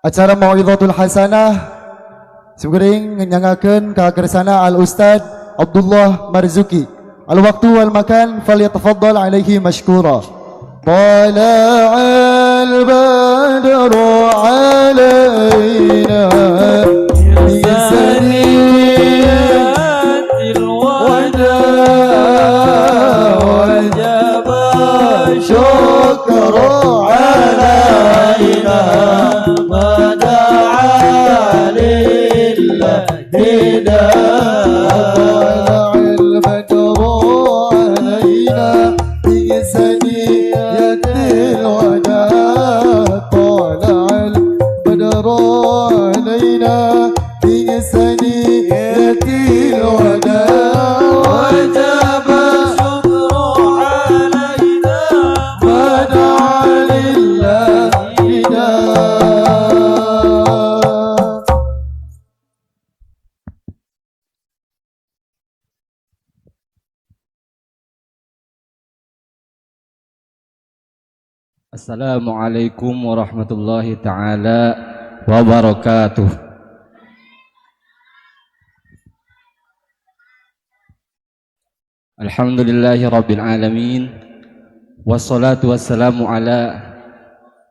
Acara Mau'izatul Hasanah simkuring nyangakeun ka kersana Al Ustad Abdullah Marzuki. Al waktu wal makan falyatafaddal alaihi mashkura. Tala'al badru alaina min saniyatil wada wajaba syukru alaina ma da'a lillahi tala'al badru alaina min saniyatil wada tala'al badru alaina min saniyatil wada wajaba syukru alaina ma da'a lillahi da. Assalamualaikum warahmatullahi taala wabarakatuh. Alhamdulillahi rabbil alamin. Wassalatu wassalamu ala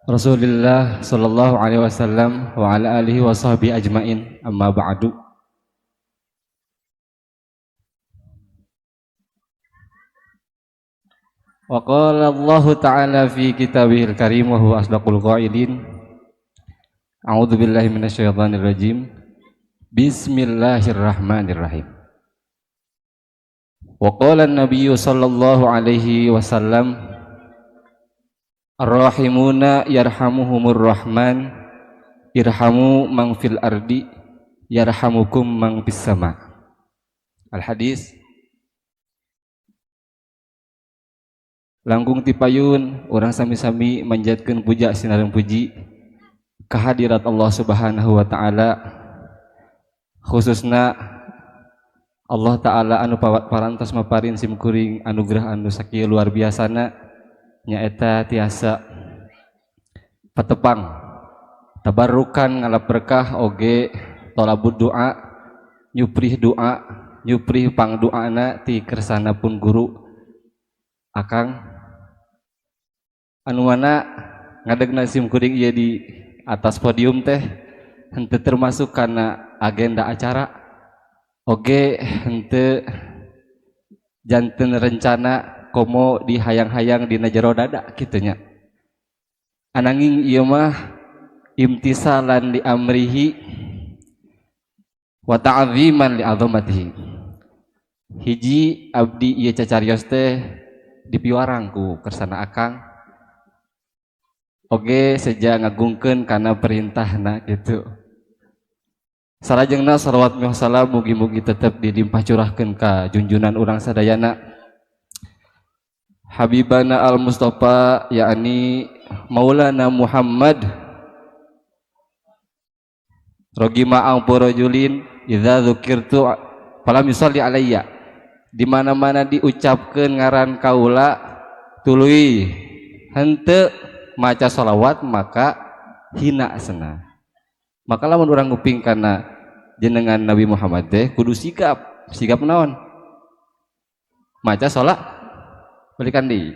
Rasulillah sallallahu alaihi wasallam wa ala alihi wa sahbihi ajmain. Amma ba'du. Wa qala Allah ta'ala fi kitabihil karim wa huwa asdaqul qailin. A'udzu billahi minasyaitonir rajim. Bismillahirrahmanirrahim. Wa qala an-nabiyyu sallallahu alaihi wasallam ar-rahimuna yarhamuhumur rahman irhamu man fil ardi yarhamukum man fis sama. Al hadis. Langkung tipayun urang sami-sami manjatkeun puja sinareng puji kehadirat Allah Subhanahu wa taala, khususna Allah taala anu parantos maparin simkuring anugerah anu sakieu luar biasana, nyaeta tiasa patepang tabarrukan ngalap berkah oge tolabud doa, nyuprih doa, nyuprih pangdoana ti kersana pun guru akang anu mana ngadegna simkuring ieu di atas podium teh henteu termasuk kana agenda acara oge henteu janten rencana komo dihayang-hayang dina jero dada kitu nya. Ananging ieu mah imtisalan li amrihi wa ta'ziman li azamatihi. Hiji abdi ieu cacarios teh dipiwarang ku kersana akang oge seja ngagungkeun kana perintahna kitu. Salajengna salawat wa salam mugi-mugi tetep dilimpah curahkeun ka junjunan urang sadayana Habibana Al Mustafa yakni Maulana Muhammad rogima angpurojulin idza dzukirtu falam yusalli alayya. Di mana-mana diucapkeun ngaran kaula tuluy henteu maca sholawat maka hina sena. Maka lamun urang nguping kana jenengan Nabi Muhammad teh kudu sikap, sikap naon? Maca sholat balikan di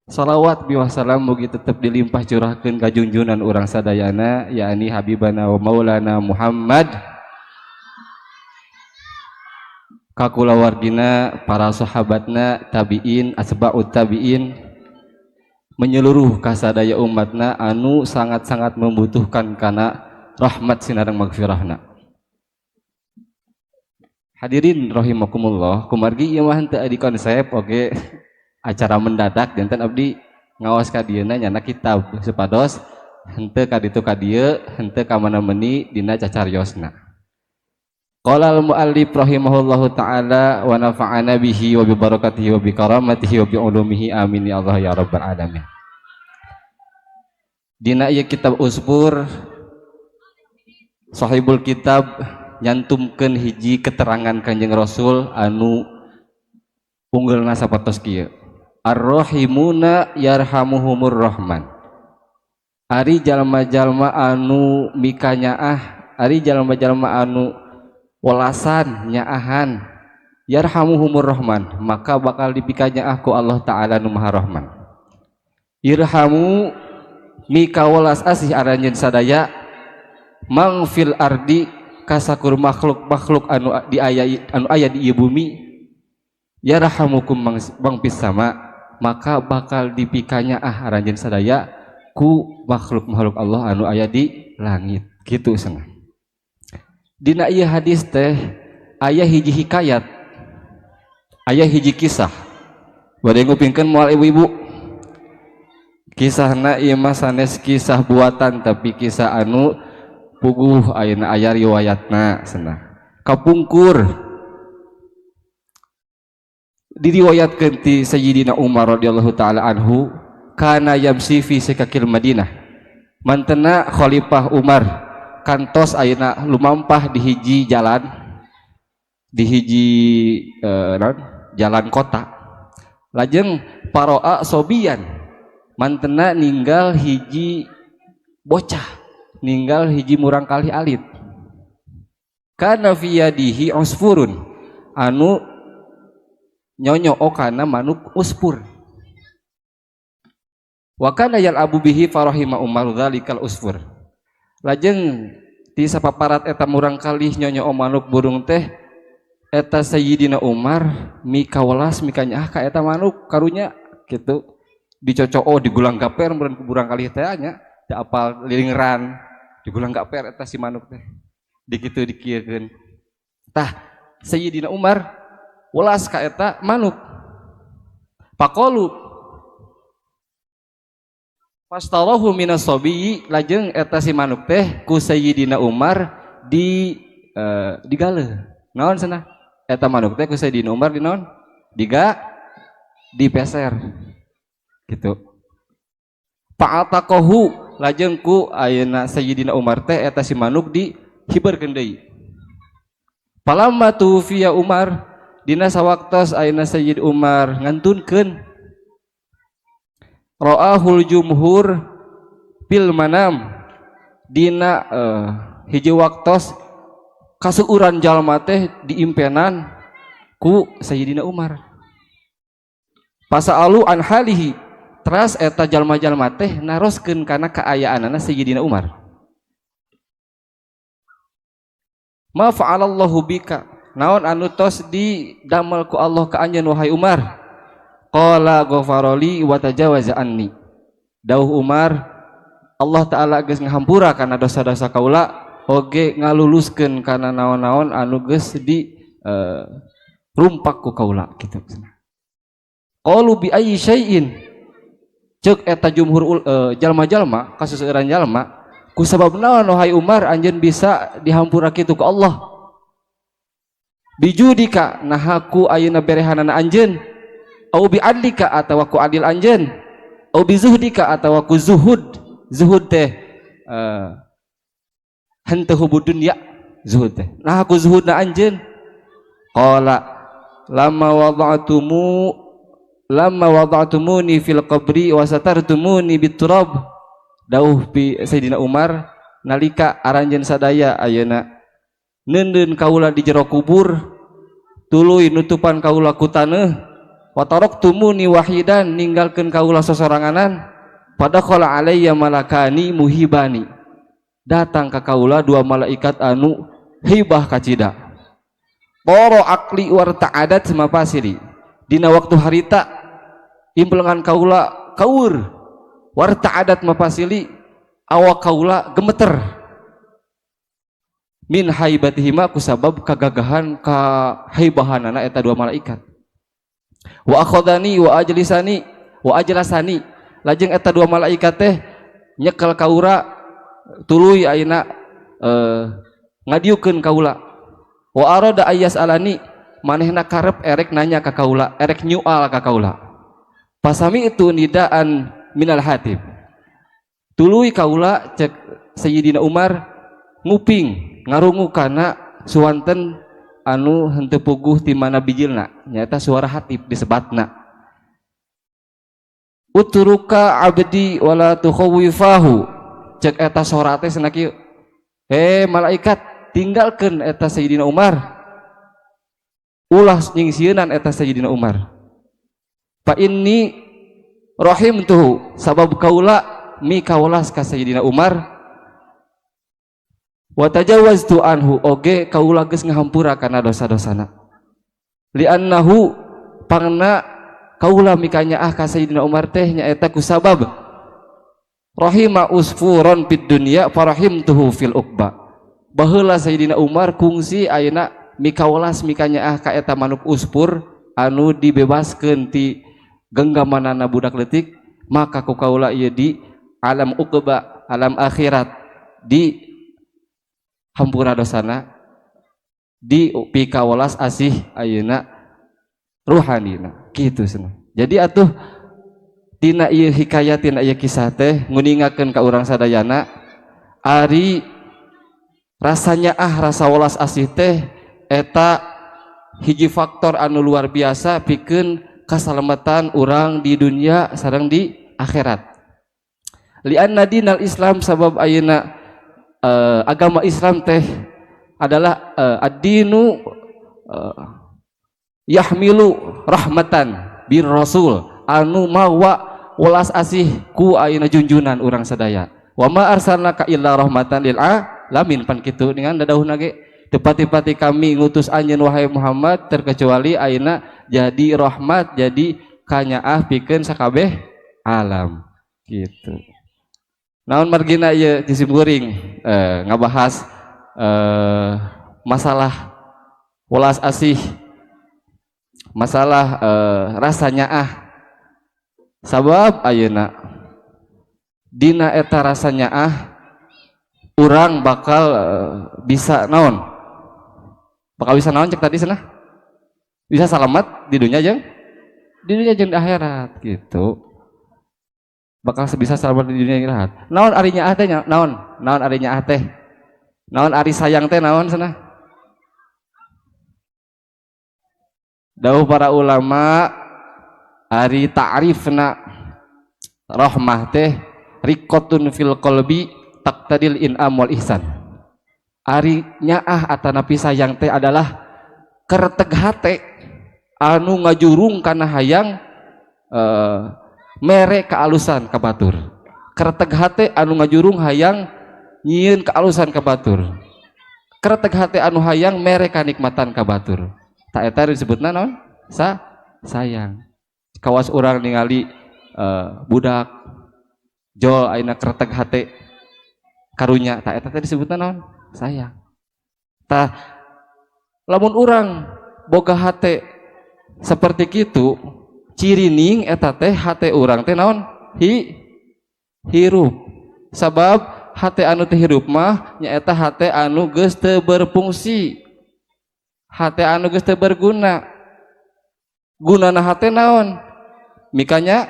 salawat biwasalam mugi tetep dilimpah curahkeun ka junjunan urang sadayana yakni Habibana wa Maulana Muhammad ka kulawargina, para sahabatna, tabiin, asba'ut tabiin, menyeluruh kasadaya umatna anu sangat-sangat membutuhkan kana rahmat sinareng magfirahna. Hadirin rahimakumullah, kumargi ieu mah henteu di konsep oge acara mendadak janten abdi ngaos ka dieuna nyana kitab supados henteu ka ditu ka dieu henteu ka mana meuni dina cacariosna. Qala al-muallif rahimahullahu taala wa nafa'ana bihi wa bi barakatihi wa bi karamatihi wa bi ulumihi amin ya Allah ya rabbal alamin. Dina ieu kitab Usfur sahibul kitab nyantumkeun hiji keterangan Kanjeng Rasul anu unggeulna sapertos kieu. Ar-rahimuna yarhamuhumur rahman. Ari jalma-jalma anu mikanyaah, ari jalma-jalma anu welasan nyaahan, yarhamuhumur rahman, maka bakal dipikanyaah ku Allah Ta'ala nu Maha Rahman. Irhamu, mikawelas asih aranjeun sadaya, mang fil ardi, kasakur makhluk-makhluk anu di aya, anu aya di ieu bumi, yarhamukum mang fis sama, maka bakal dipikanyaah aranjeun sadaya ku makhluk-makhluk Allah anu aya di langit. Kitu cenah. Dina ieu hadis teh aya hiji hikayat, aya hiji kisah. Bade ngupingkeun moal, ibu-ibu? Kisahna ieu mah sanes kisah buatan, tapi kisah anu puguh ayeuna aya riwayatna cenah. Kapungkur diriwayatkeun ti Sayyidina Umar radhiyallahu taala anhu, kana yamsi fi sikakil Madinah. Mantena Khalifah Umar kantos ayeuna lumampah di hiji jalan, di hiji naon, jalan kota. Lajeng paroa sobiyan, mantena ninggal hiji bocah, ninggal hiji murangkalih alit, kana fi yadihi usfurun, anu nyonyo kana manuk uspur, wa kana yal'abu bihi, farahima Umar dzalikal usfur. Lajeng ti sapaparat eta murangkalih nyonyo manuk burung teh, eta Sayyidina Umar mikawelas, mikanyaah ka eta manuk, karunya gitu. Dicocoo, digulang gaper meureun ku murangkalih teh nya, teu apal lilingeran, digulang gaper eta si manuk teh, dikitu dikieukeun. Tah, Sayyidina Umar welas ka eta manuk. Faqalu fastarahu minas sabiyyi, lajeng eta si manuk teh ku Sayyidina Umar di digaleuh. Naon cenah? Eta manuk teh ku Sayyidina Umar di naon? Diga dipeser gitu. Fa'ataqahu, lajeng ku ayeuna Sayyidina Umar teh eta si manuk dihiberkeun deui. Falamma tufiya Umar, dina sawaktos ayeuna Sayyid Umar ngantunkeun, ra'ahul jumhur fil manam, dina hiji waktos kaseuuran jalma teh diimpenan ku Sayyidina Umar. Fasa'alu an halihi, teras eta jalma-jalma teh naroskeun kana kaayaanana Sayyidina Umar. Ma fa'alallahu bika, naon anu tos didamel ku Allah ka anjeun, wahai Umar? Qala ghafarali wa tajawaza anni. Dauh Umar, Allah Ta'ala geus ngahampura kana dosa-dosa kaula oge ngaluluskeun kana naon-naon anu geus di rumpak ku kaula kitu. Qalu bi ayyi syai'in, ceuk eta jumhur jalma-jalma, kasuseueuran jalma, ku sabab naon, wahai Umar, anjeun bisa dihampura kitu ku Allah? Bijudika, naha ku ayeuna berehanana anjeun, au bi adlika, atawa ku adil anjeun, au bi zuhdika, atawa ku zuhud. Zuhud teh henteu hubud dunya, zuhud teh. Naha ku zuhudna anjeun? Qala lamma wada'tumuni fil qabri wa satartumuni biturab. Dauh pi Sayyidina Umar, nalika aranjeun sadaya ayeuna neundeun kaula di jero kubur, tuluy nutupan kaula ku taneuh, wa taraktumuni wahidan, ninggalkeun kaula sosoranganan, fadakhala alayya malakani muhibani, datang ka kaula dua malaikat anu hibah kacida. Toro akli warta'adat mafasili, dina waktu harita implengan kaula kaur, warta'adat mafasili, awak kaula gemeter, min haibatihima, kusabab kagagahan kahaibahanana eta dua malaikat. Wa akhadani wa ajlisani wa ajlasani, lajeng eta dua malaikat teh nyekel kaula, tuluy ayeuna ngadiukeun kaula. Wa arada ayas alani, manehna karep erek nanya ka kaula, erek nyual ka kaula. Pasami itu nidaan minal hatib, tuluy kaula, cek Sayyidina Umar, nguping ngarungu kana suwanten anu henteu puguh ti mana bijilna, nyaeta suara hatib disebatna, utruka abdi wala tukhawifahu. Cek eta sora teh cenah kieu, "Hei malaikat, tinggalkeun eta Sayyidina Umar, ulah nyingsieunan eta Sayyidina Umar. Fa inni rahimtuhu, sabab kaula mikawelas ka Sayyidina Umar, wa tajawaztu anhu, oge kaula geus ngahampura kana dosa-dosana. Li'annahu, pangna kaula mikanyaah ka Sayyidina Umar teh nyaeta kusabab rahima usfuron fid dunya farahimtuhu fil uqba. Baheula Sayyidina Umar kungsi ayeuna mikawelas mikanyaah ka eta manuk uspur anu dibebaskeun ti genggamanana budak leutik, maka ku kaula ieu di alam uqba, alam akhirat, di hampura dosana, di pikawelas asih ayeuna ruhanina." Kitu cenah. Jadi atuh tina ieu hikayat, tina ieu kisah teh nguningakeun ka urang sadayana ari rasanya rasa welas asih teh eta hiji faktor anu luar biasa pikeun kasalamatan urang di dunia sareng di akhirat. Lianna dinal Islam, sabab ayeuna agama Islam teh adalah ad-dinu yahmilu rahmatan bir rasul, anu mawa welas asih ku ayeuna junjunan urang sadaya. Wa ma arsalnaka illa rahmatan lil alamin, pan kitu dengan dadauhna ge, teu pati-pati kami ngutus anjeun wahai Muhammad terkecuali ayeuna jadi rahmat, jadi kanyaah pikeun sakabeh alam gitu. Naon margina ieu disimkuring ngabahas masalah welas asih, masalah rasanya sabab ayeuna dina eta rasanya urang bakal bisa naon, bakal bisa naon cek tadi sana, bisa selamat di dunia jeung di dunia jeung di akhirat gitu, bakal bisa selamat di dunia jeung akhirat. Naon ari nyaah teh? Naon, naon ari nyaah teh? Naon ari sayang teh? Naon sana? Dawuh para ulama, ari ta'rifna rahmah teh riqatun fil qalbi taqtadil in'am wal ihsan. Ari nyaah atanapi sayang teh adalah kerteg hate anu ngajurung kana hayang mere kealusan ka batur, kerteg hate anu ngajurung hayang nyieun kealusan ka batur, kerteg hate anu hayang mere kanikmatan ka batur. Tak eta disebutna naon? Sayang. Kawas urang ningali budak jol ayeuna kerteg hate karunya, tak eta teh disebutna naon? Sayang. Tah, lamun urang boga hate seperti kitu, cirining eta teh hate urang teh naon? Hirup. Sabab hate anu teu hirup mah nyaeta hate anu geus teu berfungsi, hate anu geus teu berguna. Gunana hate naon? Mikanya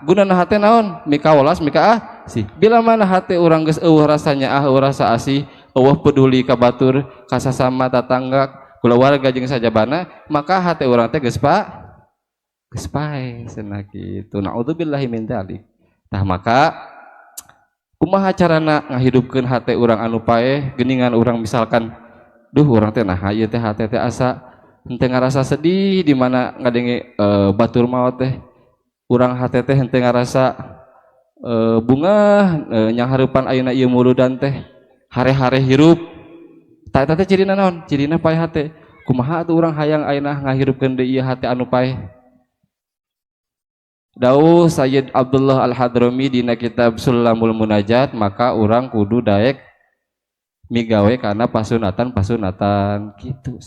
gunana hate naon? Mika welas, mika asih. Bila mana hate urang geus eueuh rasanya eueuh rasa asih, eueuh peduli ka batur, ka sasama tatangga, kulawarga jeung sajabana, maka hate urang teh geus geus paeh cenah kitu. Naudzubillahi min dzalik. Tah, maka kumaha carana ngahidupkeun hate urang anu paeh? Geuningan urang misalkan, duh, urang teh naha ieu teh hate teh asa henteu ngarasa sedih di mana ngadenge batur maot teh, urang hate teh henteu ngarasa bungah nyanghareupan ayeuna ieu muludan teh hare-hare hirup. Tah, eta teh cirina naon? Cirina paeh hate. Kumaha atuh urang hayang ayeuna ngahirupkeun deui ieu hate anu paeh? Dawuh Sayyid Abdullah Al-Hadrami dina kitab Sulamul Munajat, maka urang kudu daek migawe kana pasunatan-pasunatan gitu.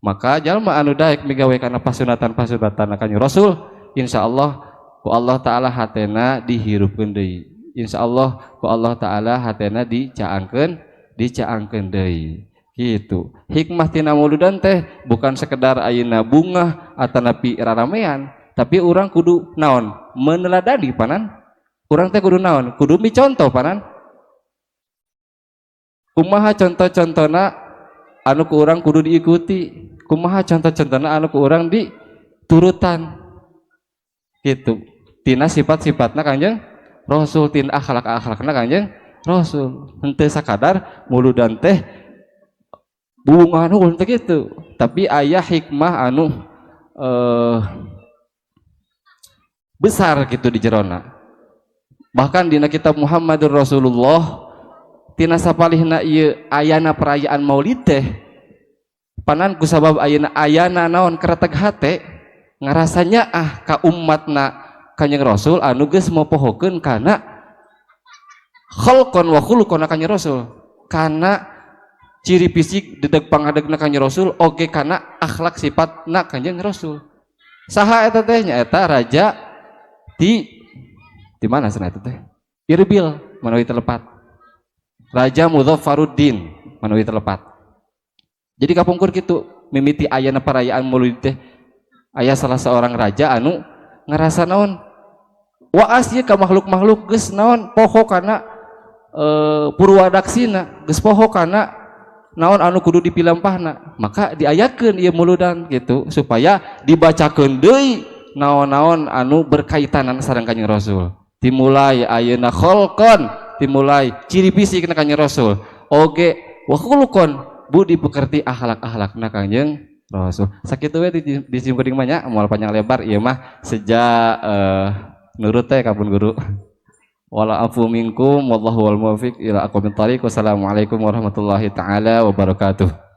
Maka jalma anu daek migawe kana pasunatan-pasunatan kanjeng Rasul, insyaallah ku Allah Ta'ala hatena dihirupkeun deui. Insyaallah ku Allah Ta'ala hatena dicaangkeun, dicaangkeun deui. Gitu. Hikmah tina muludan teh bukan sekedar ayeuna bungah atanapi raramean, tapi urang kudu naon? Meneladani panan. Urang teh kudu naon? Kudu micontoh panan. Kumaha contoh-contona anu ku urang kudu diikuti? Kumaha contoh-contona anu ku urang diturutan? Gitu. Tina sifat-sifatna Kanjeng Rasul, tina akhlak-akhlakna Kanjeng Rasul. Henteu sakadar muludan teh bubungahan hungkul, teu kitu, tapi aya hikmah anu besar gitu di jerona. Bahkan dina kitab Muhammadur Rasulullah, tina sapalihna ieu ayana perayaan Maulid teh panan kusabab ayeuna ayana naon, kereteg hate, ngarasanya ah ka umatna Kanjeng Rasul anu geus mopohokeun kana khalqon wa khuluqon Kanjeng Rasul, kana ciri fisik dedeg pangadegna Kanjeng Rasul, oge kana akhlak sifatna Kanjeng Rasul. Saha eta teh? Nya eta raja di mana sana eta teh, Irbil manawi telepat, Raja Muzaffaruddin manawi telepat. Jadi kapungkur gitu, mimiti ayana perayaan Maulid teh aya salah seorang raja anu ngerasa naon, waas ieu ka makhluk-makhluk geus naon, poho kana purwadaksina, geus poho kana naon anu kudu dipilampahna. Maka diayakeun ieu muludan gitu supaya dibacakeun deui naon-naon anu berkaitan sareng Kanjeng Rasul, dimulai ayeuna kholqon, dimulai ciri fisik na Kanjeng Rasul, oge wa khuluqon, budi pekerti akhlak-akhlakna Kanjeng Rasul. Sakitu we di simkuring mah nya, moal panjang lebar ieu mah, sejak nurut teh ka pun guru. Wala afu minkum, wallahu wal muwaffiq ila aqwamit thariq. Wassalamualaikum warahmatullahi taala wabarakatuh.